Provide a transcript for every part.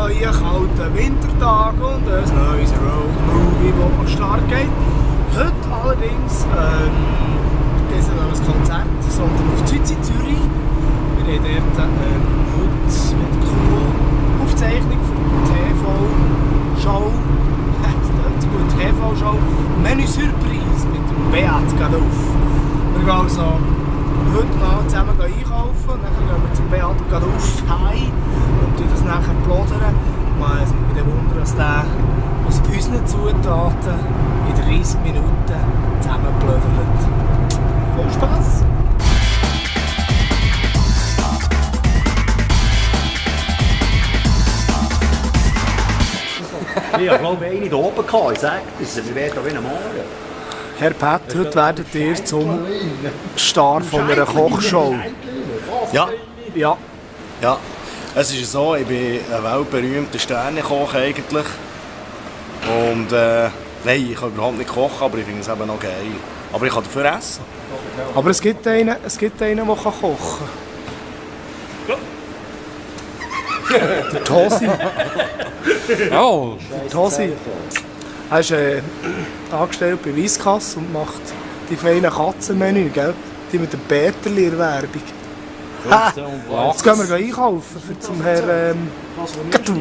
neuen kalten Wintertag und ein neues Road-Movie, das an den Start geht. Heute allerdings geht es nicht an ein Konzert, sondern auf Züzi Zürich. Wir haben dort heute mit cool Aufzeichnung für die TV-Show. TV-Show Menü Surprise mit dem Beat Gadolf. Wir gehen also heute noch zusammen einkaufen, dann gehen wir zum Beat Gadolf heim und das nachher plaudern. Man ist nicht wundern, dass der aus unseren Zutaten in 30 Minuten zusammen plaudert. Viel Spass! Ich glaube, eine hier oben gehabt. Ich sage es, wir werden hier morgen. Herr Pat, heute werdet ihr zum Star von einer Kochshow. Ja. Ja. Ja. Es ist so, ich bin ein weltberühmter Sternekoch eigentlich. Und nein, ich kann überhaupt nicht kochen, aber ich finde es eben noch geil. Aber ich kann dafür essen. Aber es gibt einen, der kochen kann. Der Tosi. Oh! Der Tosi. Er ist angestellt bei Wieskasse und macht die feinen Katzenmenü, gell? Die mit dem Peterli in der Werbung. Jetzt gehen wir einkaufen für zum Herrn Gadolf.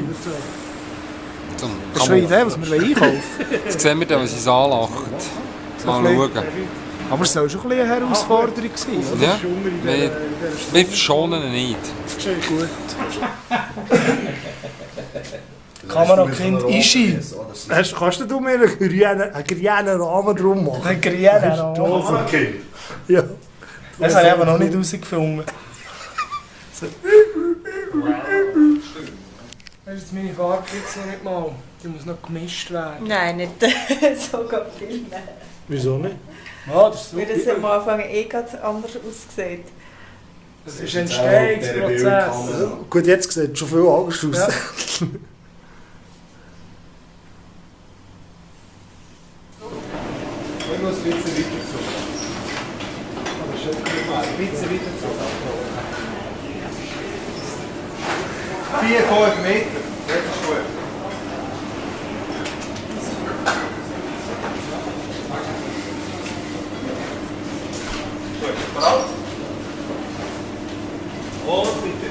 Das ist eine Idee, was wir einkaufen. Jetzt sehen wir dann, was sie anlachen. Mal schauen. Aber es soll schon ein bisschen eine Herausforderung sein, oder? Ja, wir verschonen ihn nicht. Gut. Kamerakind Ishi. Kannst du mir einen grünen Rahmen drum machen? Einen grünen Rahmen? Kamerakind? Ja. Das habe ich aber noch nicht herausgefunden. So. Weißt du, meine Farbe gibt es noch nicht mal. Die muss noch gemischt werden. Nein, nicht so viel mehr. Wieso nicht? Ja, das ist Weil das am Anfang ganz anders aussieht. Das ist ein Entstehungsprozess. Gut, jetzt sieht es schon viel anders aus. Ja. Ich muss ein bisschen weiter zu. Aber schon mal ein bisschen weiter zu. 4,5 Meter. Das ist gut. Bereit? Und bitte.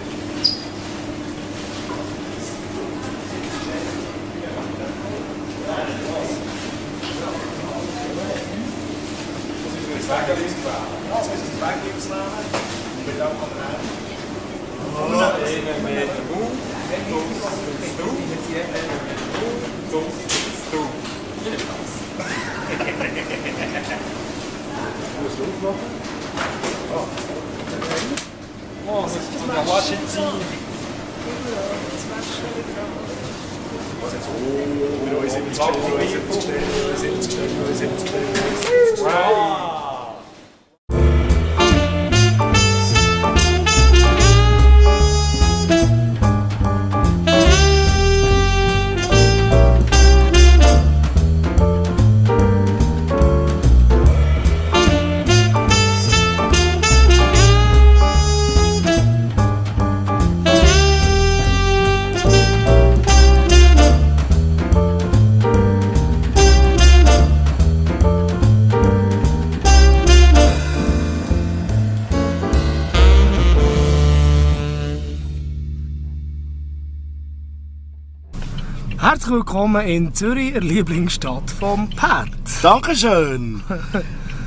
Herzlich willkommen in Zürich, der Lieblingsstadt vom Pat. Dankeschön!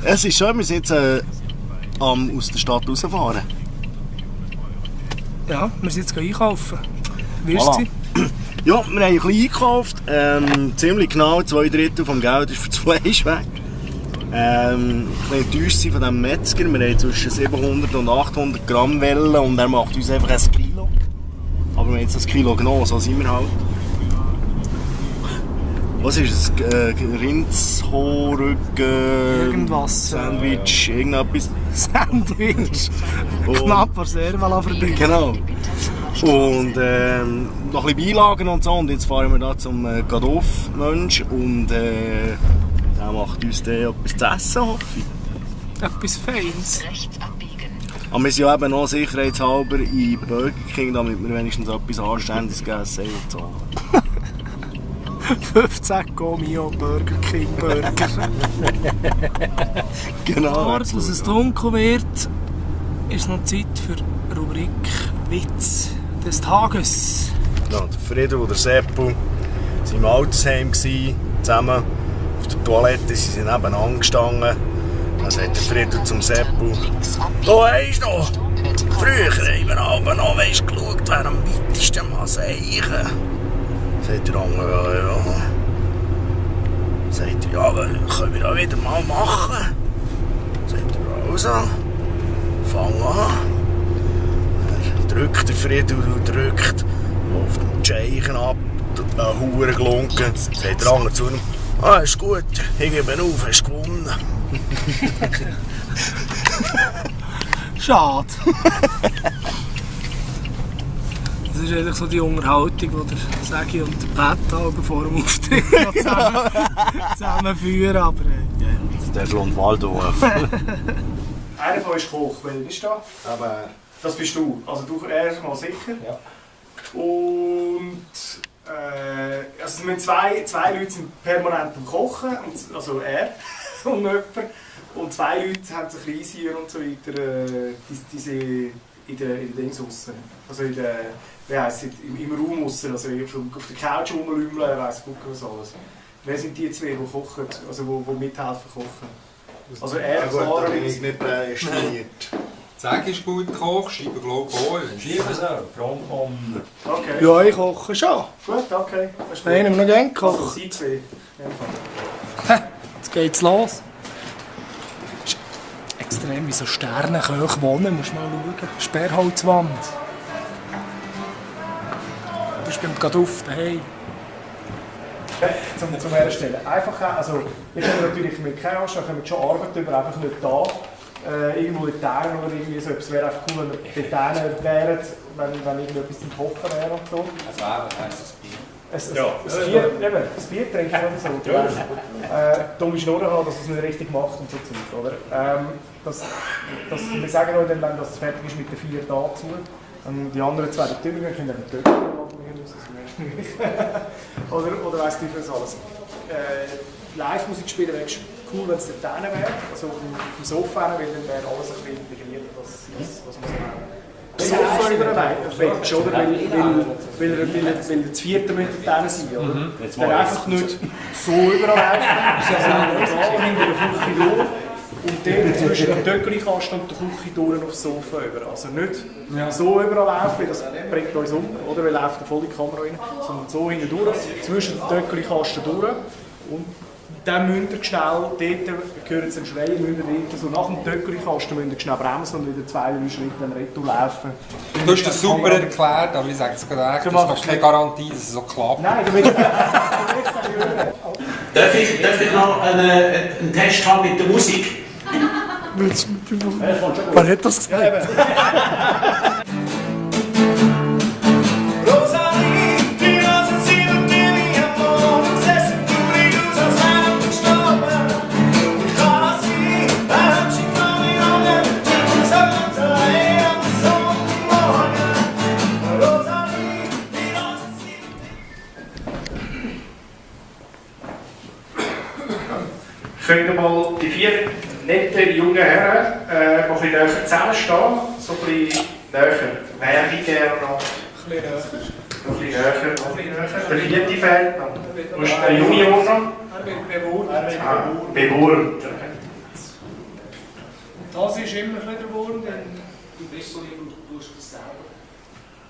Es ist schön, wir sind jetzt aus der Stadt rausfahren. Ja, wir sind jetzt einkaufen. Wie ist Voilà. sie? Ja, wir haben ein bisschen eingekauft. Ziemlich genau 2/3 vom Geld ist für das Fleisch weg. Ein bisschen enttäuscht von diesem Metzger. Wir haben zwischen 700 und 800 Gramm Wellen und er macht uns einfach 1 Kilo. Aber wir haben jetzt das Kilo genommen, so sind wir halt. Was ist es? Rindshorrücken, Irgendwas. Sandwich, irgendetwas. Sandwich. Knapp vor Servala vorbei. Genau. Und noch ein bisschen Beilagen und so. Und jetzt fahren wir da zum Gadolf-Mensch und der macht uns dann etwas zu essen, hoffe ich. Etwas Feines. Aber wir sind ja eben noch sicherheitshalber in Burger King, damit wir wenigstens etwas Anständiges gegessen haben und zahlen. 15 Mio Burger King Burger. Genau. Dass es dunkel wird, ist noch Zeit für die Rubrik Witz des Tages. Ja, der Friedel und der Seppo waren im Altersheim zusammen. Auf der Toilette sind sie nebeneinander gestanden. Dann sagt der Friedel zum Seppo: «Du weisst noch, früher haben wir aber noch geschaut, wer am weitesten mal seichen.» Sagt der andere: «Ja. Sagt er: «Ja, aber können wir das wieder mal machen?» Sagt er: «Also, fang an.» Er drückt der Friedel und drückt auf dem Tscheichen ab, einen Huren gelunken. Sagt der andere zu ihm: «Ah, ist gut, ich gebe auf, hast gewonnen.» Schade. Das ist eigentlich so die Unterhaltung, die der Segi und der Pat vor dem Auftritt zusammenführen. Aber Der ist Lund Waldorf. einer von euch ist Koch, wer ist da? Aber Das bist du. Also du erst mal sicher. Ja. Und also zwei Leute sind permanent am Kochen, also er und jemand. Und zwei Leute haben so Kleisier und so weiter, diese in den Dings aussen. Also in der, wie heisst es, im Raum aussen, also auf der Couch rumlümmeln, weiss Gott was alles. Wer sind die zwei, die kochen, also die mithelfen kochen? Also er, Clara, nicht prädestiniert. Sag ist gut Koch, schreibe glaube ich auch. Schreiben Sie auch, Frontmann. Okay. Ja, ich koche schon. Gut, okay. Das ist gut. Nein, ich habe noch gerne Also, gekocht. Sie zwei. Jetzt geht's los. Ist extrem wie so Sternenköche wohnen, musst du mal schauen. Sperrholzwand. Du bist beim Gaduff daheim. Zum Herstellen. Einfach, also, ich komme natürlich mit keiner Angst, wir kommen schon Arbeit über, einfach nicht da. Irgendwo in Tänen oder irgendwie so. Es wäre einfach cool, wenn wir bei Tänen wären, wenn irgendetwas zum Kochen wäre und so. Also eben, heisst das Bier. Das Bier trinken oder so. Dumme Schnurren haben, dass es nicht richtig macht und so Zeug, oder? Wir sagen euch dann, wenn das fertig ist mit den 4 Tagen zu. Und die anderen 2 Tübingen können dann Töpfe machen. Oder weiss du was alles. Live-Musik spielen wäre cool, wenn es der Tänen wäre. Also auf dem Sofa, weil dann wäre alles ein bisschen integriert, was man so Sofa überwältigt, oder? Weil das 4. müsste Tänen sein, oder? Es wäre einfach nicht so überlaufen, sondern da hinter der Küche durch. Und dann zwischen dem Töckelkasten und der Küche durch aufs Sofa über. Also nicht so überlaufen, das bringt uns um, oder? Weil läuft eine volle Kamera rein, sondern so hinten durch, zwischen dem Töckelkasten durch. Und dann müsst ihr schnell, dort gehört zum Schreien, müsst ihr so nach dem Töckelkasten müsst ihr schnell bremsen und wieder 2-3 Schritte dann retour laufen. Du hast das super erklärt, aber ich sage es gerade echt, das ist keine Garantie, dass es so klappt. Nein, du willst Darf ich noch einen Test haben mit der Musik? Wer hat das gesagt? Könnt ihr mal die 4 netten jungen Herren mal ein bisschen näher zusammenstehen? So ein bisschen näher. Wer wie gerne noch? Ein bisschen näher. Der 4. fehlt noch. Du bist ein Junior noch? Bewohnt. Das ist immer ein bisschen der Wurm, denn du bist so lieb und du tust das selber.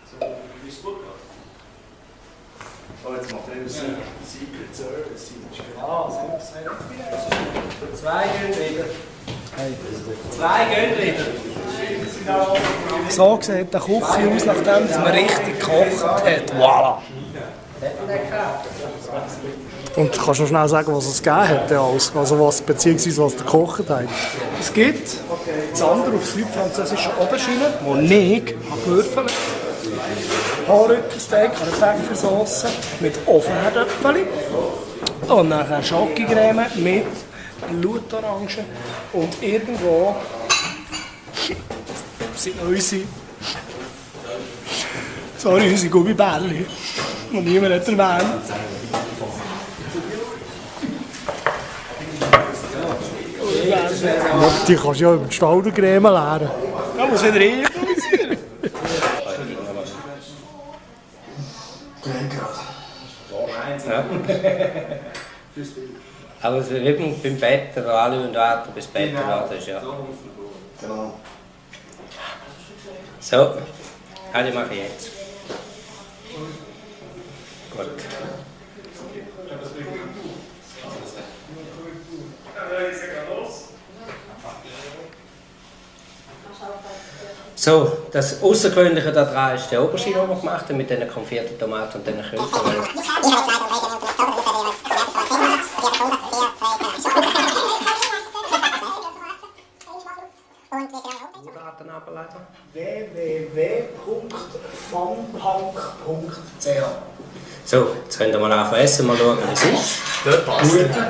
So, wie es gut geht. Oh, jetzt macht er Secret Service. Ah, sehr gut. 2 gehen wieder. 2 gehen wieder. So sieht der Küche aus, nachdem man richtig gekocht hat. Voilà. Und kannst du noch schnell sagen, was es gegeben hat? Also was, beziehungsweise was der gekocht hat? Es gibt Zander auf südfranzösischer Oberschiene, die ich gewürfelt habe. Haarrückensteak, eine Pfeffersauce mit Ofenherdöpfeli. Und nachher Schokocreme mit Blutorangen und irgendwo sind noch unsere... Sorry, unsere Gummibärli, die niemand hat erwähnt. Die kannst du ja über die Staudercreme leeren. Da muss wieder improvisieren. Ja. Aber es ist wie beim Bett, wo alle und warten, bis das Bett warten ist, ja. Genau. So, alle mache ich jetzt. Gut. So, das Außergewöhnliche daran ist der Aubergine, den wir gemacht haben, mit diesen konfierten Tomaten und diesen Kräutern. www.funpunk.ch. So, jetzt könnt ihr mal anfangen essen, mal schauen, wie es ist. Dort passt Gut, dann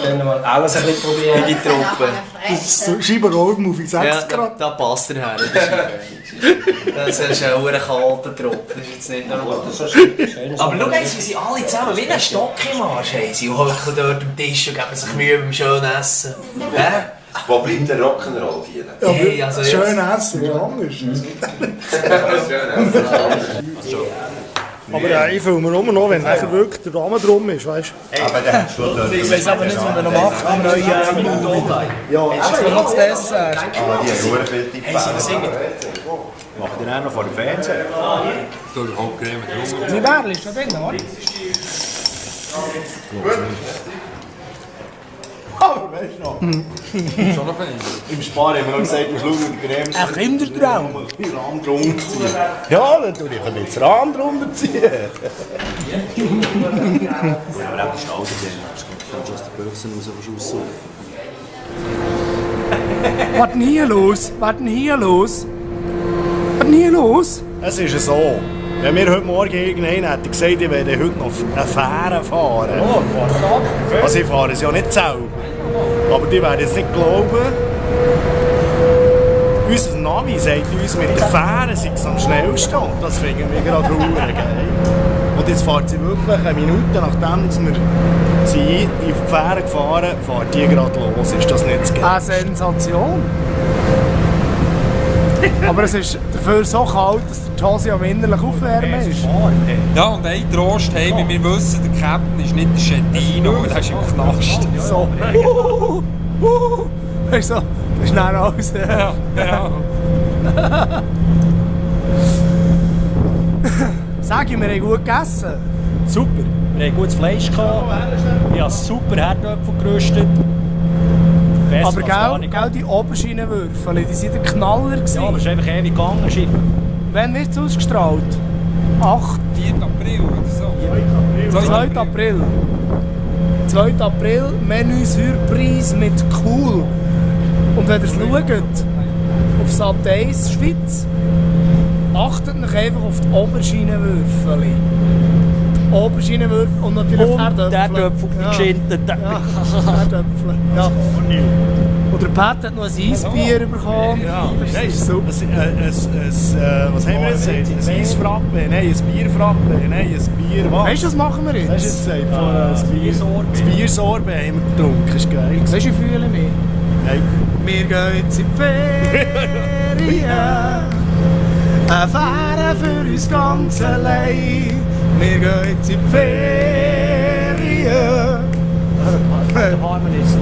können wir mal alles ein bisschen probieren. die Truppe. Das ist so Scheibenrollmovie, 6 Grad. Da passt er her. Das ist ein kalter Truppe. Das ist jetzt nicht normal. Aber schau jetzt, wie sie alle zusammen wie ein Stock im Arsch haben. Sie hocken dort am Tisch und geben sich Mühe beim schönen Essen. Wo bleibt der Rock'n'Roll hier? Ja, Hey, also jetzt- schön essen ist anders. Aber ich fühle mir immer noch, wenn nachher wirklich der Rahmen drum ist, weißt du? Aber der hat schon dort. Ich weiß aber nicht, was man noch macht am neuen Jahr. Ja, Jetzt noch das Dessert. Die haben nur viel Tipps. Macht ihr auch noch vor dem Fernseher? Mein Bärli ist schon drin, oder? Aber weißt du noch? Im Spar haben wir noch gesagt, du schluckst mit der Creme. Ein Kindertraum. Den Rahmen drunter ziehen. Ja, dann tue ich jetzt den Rahmen drunter ziehen. Aber auch die Staude, die kannst du aus den Büchsen raussuchen. Was denn hier los? Was denn hier los? Was denn hier los? Es ist so, wenn wir heute Morgen irgendeinen hätten gesagt, ich werde heute noch eine Fähre fahren. Also ich fahre es ja nicht selber. Aber die werden es nicht glauben. Unser Navi sagt uns, mit der Fähre sei es am schnellsten. Und das finden wir gerade geil. Und jetzt fährt sie wirklich eine Minute, nachdem wir sie in die Fähre gefahren sind, fährt die gerade los. Ist das nicht zu geil? Eine Sensation. Aber es ist dafür so kalt, dass der Josi am innerlich aufwärmen ist. Ja, und ein Trost haben wir wissen, der Captain ist nicht der Schettino, der ist im Knast. So. Weißt du, so, das ist dann alles. Ja, ja. Sag ich, wir haben gut gegessen. Super. Wir hatten gutes Fleisch gehabt. Ich habe super Herdöpfel geröstet. Besser Aber als gar gell, nicht. gell, die Auberginenwürfel, die waren der Knaller. Ja, aber es ist einfach ewig gegangen. Schiff. Wann wird es ausgestrahlt? 8. 4. April oder so. 2. April. 2. April, Menü Surprise mit Cool. Und wenn ihr es schaut, auf Sat 1 Schweiz, achtet euch einfach auf die Auberginenwürfel. Die Auberginenwürfel und natürlich die Herdöpfel. Der Herdöpfel, die geschinteten. Ja, Herdöpfel. Ja. Und der Pat hat noch ein Eisbier bekommen. Ja, Das ist super. was haben wir jetzt gesagt? Ein Eisfrappe? Nein, ein Bierfrappe? Nein, ein Bier was? Weißt du, was machen wir Hast du jetzt jetzt? gesagt? Das Biersorbet haben wir getrunken, das ist geil. Weißt du, ich fühle mich. Nein. Wir gehen jetzt in die Ferien. Eine Fähre für uns ganz allein. Wir gehen jetzt in die Ferien. Der Harmon ist.